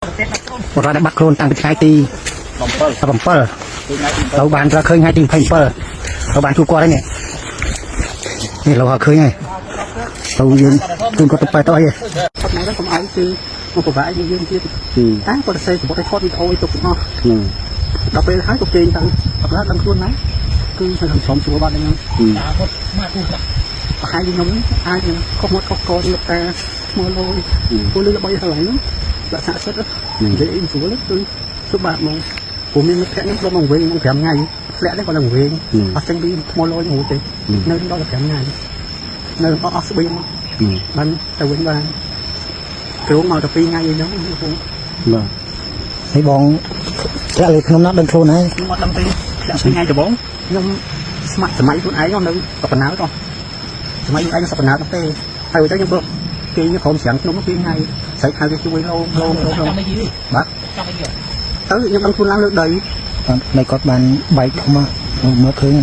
បុរសដែលបាត់ខ្លួនតាំងពីថ្ងៃទី17ទៅបានត្រូវឃើញថ្ងៃទី27ទៅបានជួបគាត់ហើយនេះនេះលោកឃើញហើយទៅយើងជូនគាត់ទៅប៉ែទៅអី គាត់ណាទៅកុំឲ្យគឺមកពិបាកឲ្យយើងទៀតតែគាត់ទៅសេសម្បត្តិឲ្យថតវីដេអូឲ្យទុកទាំងអស់ដល់ពេលហើយក៏គេងទៅដល់ដឹងខ្លួនណាគឺនៅក្នុងស្រោមស្រួលបាត់ហ្នឹងប្រហែលជាខ្ញុំអាចនឹងខុសមាត់ខុសកលោកតាឈ្មោះលយពលលឺល្បីហើយហ្នឹងលក្ខណៈសិទ្ធនិយាយអីស្រួលគឺសុបាក់ហ្មងព្រោះមានមិត្តភក្តិខ្ញុំធ្លាប់មកវិញ5ថ្ងៃធ្លាក់ទេគាត់នឹងវិញអត់ចេញពីឈ្មោះលយនោះទេនៅដល់5ថ្ងៃនៅអស់អស់ស្បៀងបានទៅវិញបាន គ្រូមកតែ2ថ្ងៃអីហ្នឹងគ្រូ បាទហើយបងធ្លាក់លើភ្នំណាដឹងខ្លួនហើយ ខ្ញុំអត់ដឹងទេដាក់2ថ្ងៃដំបូងខ្ញុំស្ម័គ្រសម័យខ្លួនឯងនៅកណ្ណាលតោះសម័យខ្លួនឯងសប្តាហ៍ទេហើយទៅខ្ញុំបើគេក្រុមច្រាំងភ្នំ2ថ្ងៃស្រែកហៅគេជួយលោលោលោបាទទៅខ្ញុំដឹងខ្លួនឡើងលើដី នៅគាត់បានបែកធំមើលឃើញ